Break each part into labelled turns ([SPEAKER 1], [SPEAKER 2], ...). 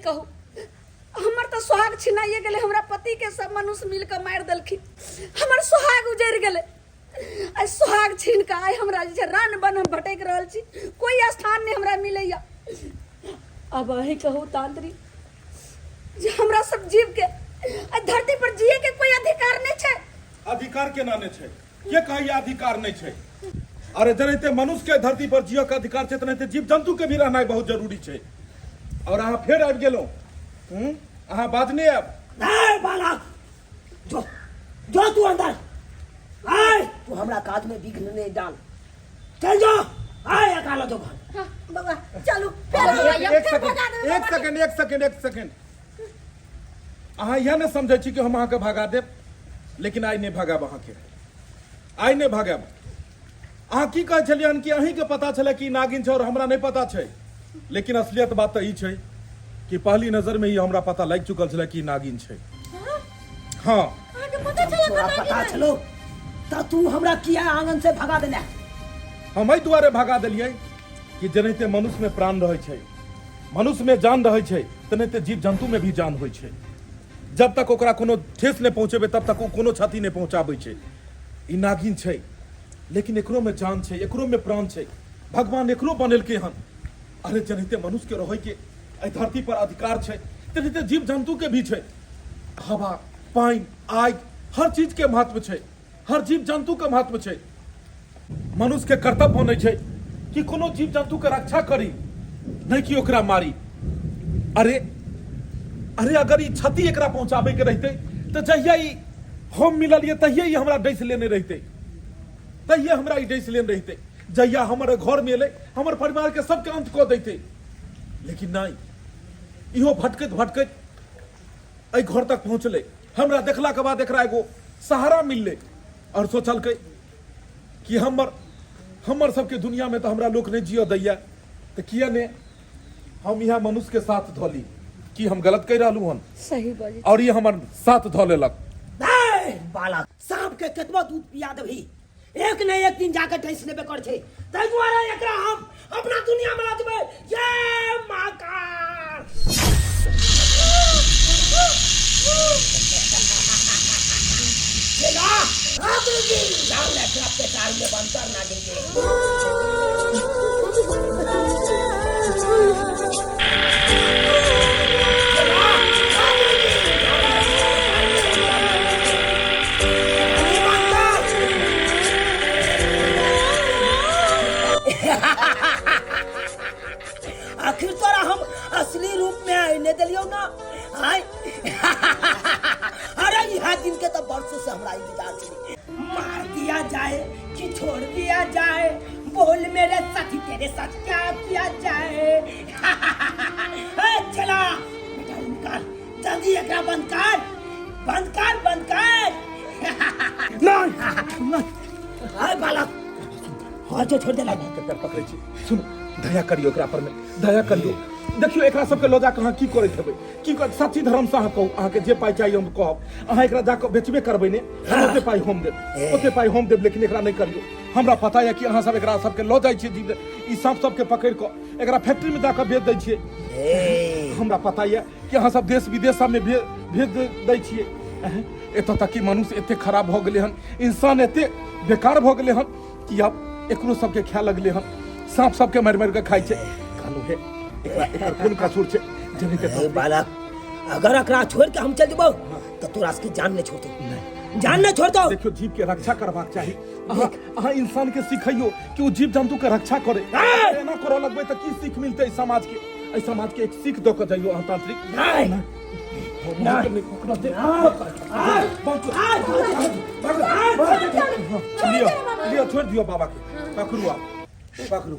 [SPEAKER 1] कहू, हमर तऽ सोहाग छिनाइए गेलै। हमरा पतिके सब मनुष्य मिल कऽ मारि देलखिन, हमर सोहाग उजड़ि गेलै। आइ सोहाग छीन कऽ आइ हमरा जे छै रन बन हम भटकि रहल छी, कोई स्थान नहि हमरा मिलैया। अब अहीं कहू तांत्रिक जे हमरा सब जीव के एहि धरती पर जिए के कोई अधिकार नहीं छै?
[SPEAKER 2] अधिकार केना नहि छै? के कहैया अधिकार नहि छै? अरे जेनाहिते मनुष्य के धरती पर जियऽ के अधिकार छै, तेनाहिते जीव जंतु के भी रहनाइ बहुत जरूरी छै। और अहाँ फेर आबि गेलहुँ। अहाँ बाजने आयब।
[SPEAKER 3] ए बालक, जो जो तू अंदर आय, तू हमरा काज में विघ्न नहीं डाल, चल जो आय अकालो जो घर।
[SPEAKER 1] हाँ, बउआ चलू फेर
[SPEAKER 2] एक
[SPEAKER 1] बउआ,
[SPEAKER 2] एक
[SPEAKER 1] फेर
[SPEAKER 2] सेकंड
[SPEAKER 1] भगा देबै
[SPEAKER 2] एक
[SPEAKER 1] बाबा के।
[SPEAKER 2] सेकंड, एक सेकंड, एक सेकंड। अहाँ इएह ने समझै छी कि हम अहाँके भगा देब, लेकिन आइ नहि भगायब अहाँके, आइ नहि भगायब। अहाँ की कहै छलियै हन कि अहीँके पता छलै कि ई नागिन छै और हमरा नहि पता छै? लेकिन असलियत बात तऽ ई छै कि पहली नजरमे ही हमरा पता लागि चुकल छलै कि ई नागिन छै। हाँ,
[SPEAKER 1] अहाँके पता चलल?
[SPEAKER 3] तोरा पता छलो तऽ तू हमरा किया आंगन से भगा देले?
[SPEAKER 2] हम एहि दुआरे भगा देलियै कि जेनाहिते मनुष्यमे प्राण रहै छै, मनुष्यमे जान रहै छै, तेनाहिते जीव जन्तुमे भी जान होइ छै। जब तक ओकरा कोनो ठेस नहि पहुँचेबै, तब तक ओ कोनो क्षति नहि पहुँचाबै छै। ई नागिन छै, लेकिन एकरोमे जान छै, एकरोमे प्राण छै, भगवान एकरो बनेलकै हन। अरे जेनाहिते मनुष्यके रहैके एहि धरती पर अधिकार छै, तेनाहिते जीव जन्तुके भी छै। हवा, पानि, आगि, हर चीजके महत्व छै, हर जीव जन्तुके महत्व छै। मनुष्यके कर्तव्य बनै छै कि कोनो जीव जन्तुके रक्षा करी, नहि कि ओकरा मारी। अरे अरे, अगर ई क्षति एकरा पहुंचाबे के रहते तऽ जहिया ई हम मिललियै, तहिये ई हमरा डसि लेने रहते, तहिये हमरा ई डसि लेने रहते। जहिया हमर घर में एलै, हमर परिवार के सबके अंत कऽ दैते। लेकिन नहि, इहो भटकैत भटकैत एहि घर तक पहुँचलै। हमरा देखलाके बाद एकरा एगो सहारा मिललै आओर सोचलकै कि हमर हमर सबके दुनियामे तऽ हमरा लोक नहि जियऽ दैया, तऽ किया ने हम इएह मनुष्यके साथ धऽ ली? की हम गलत कहि रहलहुँ हन?
[SPEAKER 1] सही बजै।
[SPEAKER 2] आओर ई हमर साथ धऽ लेलक।
[SPEAKER 3] ए बालक, सांप के केतबो दूध पिया देबही, एक ने एक दिन जाके डसि लेबे कर छै। ताहि दुआरे एकरा हम अपना दुनिया में लऽ जेबै। जय महाकाल। चला, अब जाओ, एकरा पेटार में बंद कर ना देंगे। आखिर तोरा हम असली रूप में आने दिलियौ ना आय। अरे इहा दिन के तो वर्षों से हमरा इंतजार छलै। मार दिया जाए कि छोड़ दिया जाए, बोल मेरे साथी, तेरे साथ क्या किया जाए? ए, चला बेटा, निकाल जल्दी एकरा, बंद कर, बंद कर, बंद कर।
[SPEAKER 2] नहीं नहीं।
[SPEAKER 3] आय बालक, हाँ जो छोड़ देला।
[SPEAKER 2] के पैर पकड़ै छी, सुनू, दया करियौ एकरा पर में, दया करियौ। देखियौ, एकरा सबके लऽ जाकऽ अहाँ की करैत हेबै? की कर? सच्ची धर्म से अहाँ कहू, अहाँके जे पाइ चाही हम कहब। अहाँ एकरा जाकऽ बेचबे करबै ने? हम ओते पाइ हम देब, ओते पाइ हम देब, लेकिन एकरा नहि करियौ। हमरा पता यऽ कि अहाँ सब एकरा सबके लऽ जाइ छियै, जीव ई साँप सबके पकड़ि कऽ एकरा फैक्ट्रीमे जाकऽ बेच दै छियै। हमरा पता यऽ कि अहाँ सब देश विदेश सबमे भेज भेज दै छियै। एतऽ तक कि मनुष्य एते खराब भऽ गेलै हन, इंसान एते बेकार भऽ गेलै हन कि आब एकरो सबके खाय लगलै हन, साँप सबके मारि मारि कऽ खाइ छै। कहलहुँ हे, एकरा एकर कोन कसूर छै? जने
[SPEAKER 3] के बालक, अगर एकरा छोड़ के हम चल जेबौ तऽ तोरा सबके जान नहीं छोड़तौ, जान नहीं छोड़तौ।
[SPEAKER 2] देखियो, जीव के रक्षा करबाक चाही। अहाँ अहाँ इंसान के सिखैयो कि ओ जीव जंतु के रक्षा करे। एना करऽ लगबै तऽ की सीख मिलतै एहि समाज के? एहि समाज के एक सीख दऽ कऽ जइयो अहाँ तांत्रिक।
[SPEAKER 3] नहीं
[SPEAKER 2] नहीं, लियो लियो, छोड़ दियो बाबा के, पकड़ू आप, पकड़ू।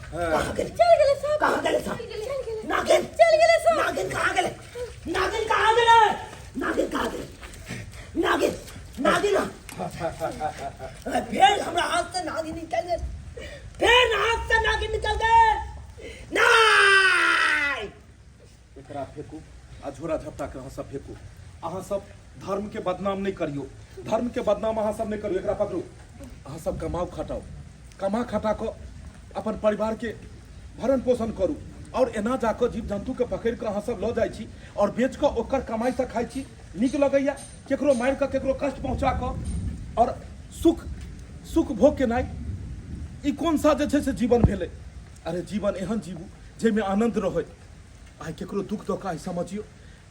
[SPEAKER 3] कहाँ गेले?
[SPEAKER 1] चल गेलै सब।
[SPEAKER 3] कहाँ गेले सब?
[SPEAKER 1] चल गेलै।
[SPEAKER 3] नागिन
[SPEAKER 1] चल गेलै सब।
[SPEAKER 3] नागिन कहाँ गेले? नागिन कहाँ गेले? नागिन कहाँ गेले? नागिन, नागिन। अरे फेर हमरा हाथ से नागिन निकल गेल, फेर हाथ से नागिन निकल गेल। नहीं,
[SPEAKER 2] एकरा फेंकू आ झोरा झपटा के अहाँ सब फेंकू। अहाँ सब धर्म के बदनाम नहीं करियो, धर्म के बदनाम अहाँ सब नहीं करियो। एकरा पकड़ू। अहाँ सब कमाओ खटाओ, कमा खटा कऽ अपन परिवार के भरण पोषण करू। आओर एना जाकऽ जीव जन्तुके पकड़ि कऽ अहाँ सब लऽ जाइ छी आओर बेच कऽ ओकर कमाइसँ खाइ छी। नीक लगैया केकरो मारि कऽ, केकरो कष्ट पहुँचा कऽ आओर सुख सुख भोग केनाइ, ई कोन सा जे छै से जीवन भेलै? अरे जीवन एहन जीवू जाहिमे आनन्द रहै। आइ केकरो दुख दऽ कऽ आइ समझियौ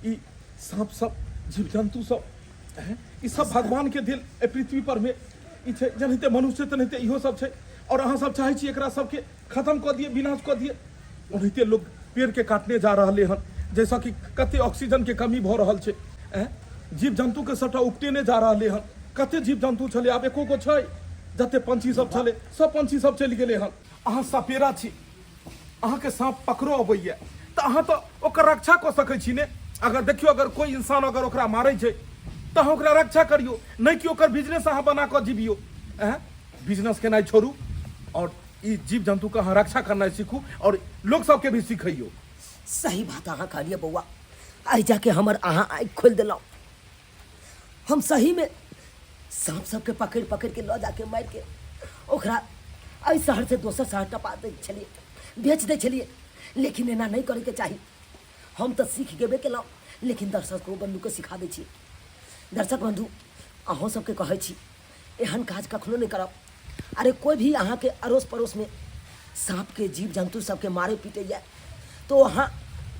[SPEAKER 2] ई साँप सब, जीव जन्तु सब, ई सब भगवान के देल एहि पृथ्वी पर में ई छै। जेनाहिते मनुष्य छै तेनाहिते इहो सब छै। और अहाँ सब चाहै छी एकरा सबके खत्म कऽ दिए, विनाश कऽ दिए। ओनाहिते लोग पेड़ के काटने जा रहले हन, जैसा कि कते ऑक्सीजन के कमी भऽ रहल छै। जीव जन्तु के सबटा उपटेने जा रहले हन। कते जीव जन्तु छलै, आब एको गो छै? जते पंछी सब छलै सब पंछी सब चलि गेलै हन। अहाँ सपेरा छी, अहाँके साँप पकड़ो अबैया तऽ अहाँ तऽ ओकर रक्षा कऽ सकै छी ने। अगर देखियौ, अगर कोइ इंसान अगर ओकरा मारै छै तऽ अहाँ ओकरा रक्षा करियौ, नहि कि ओकर बिजनेस अहाँ बना कऽ जीबियौ। बिजनेस केनाइ छोड़ू आओर ई जीव जन्तुके अहाँ रक्षा करनाइ सीखू आओर लोक सबके भी सिखैयौ।
[SPEAKER 3] सही बात अहाँ कहलियै बौआ, आइ जाके हमर अहाँ आँखि खोलि देलहुँ। हम सहीमे साँप सबके पकड़ि पकड़िके लऽ जाके मारिके ओकरा एहि शहरसँ दोसर शहर टपा दै छलियै, बेच दै छलियै। लेकिन एना नहि करैके चाही। हम तऽ सीख गेबे केलहुँ, लेकिन दर्शको बन्धुके सिखा दै छी। दर्शक बन्धु, अहूँ सबके कहै छी, एहन काज कखनो नहि करब। अरे कोइ भी अहाँके अड़ोस पड़ोसमे साँपके, जीव जन्तु सबके मारै पीटैए तऽ अहाँ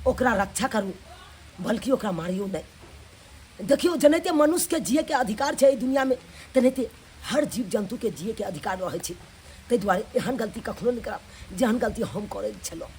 [SPEAKER 3] ओकरा रक्षा करू, बल्कि ओकरा मारियौ नहि। देखियौ, जेनाहिते मनुष्यके जियैके अधिकार छै एहि दुनिआँमे, तेनाहिते हर जीव जन्तुके जियैके अधिकार रहै छै। ताहि दुआरे एहन गलती कखनो नहि करब जेहन गलती हम करै छलहुँ।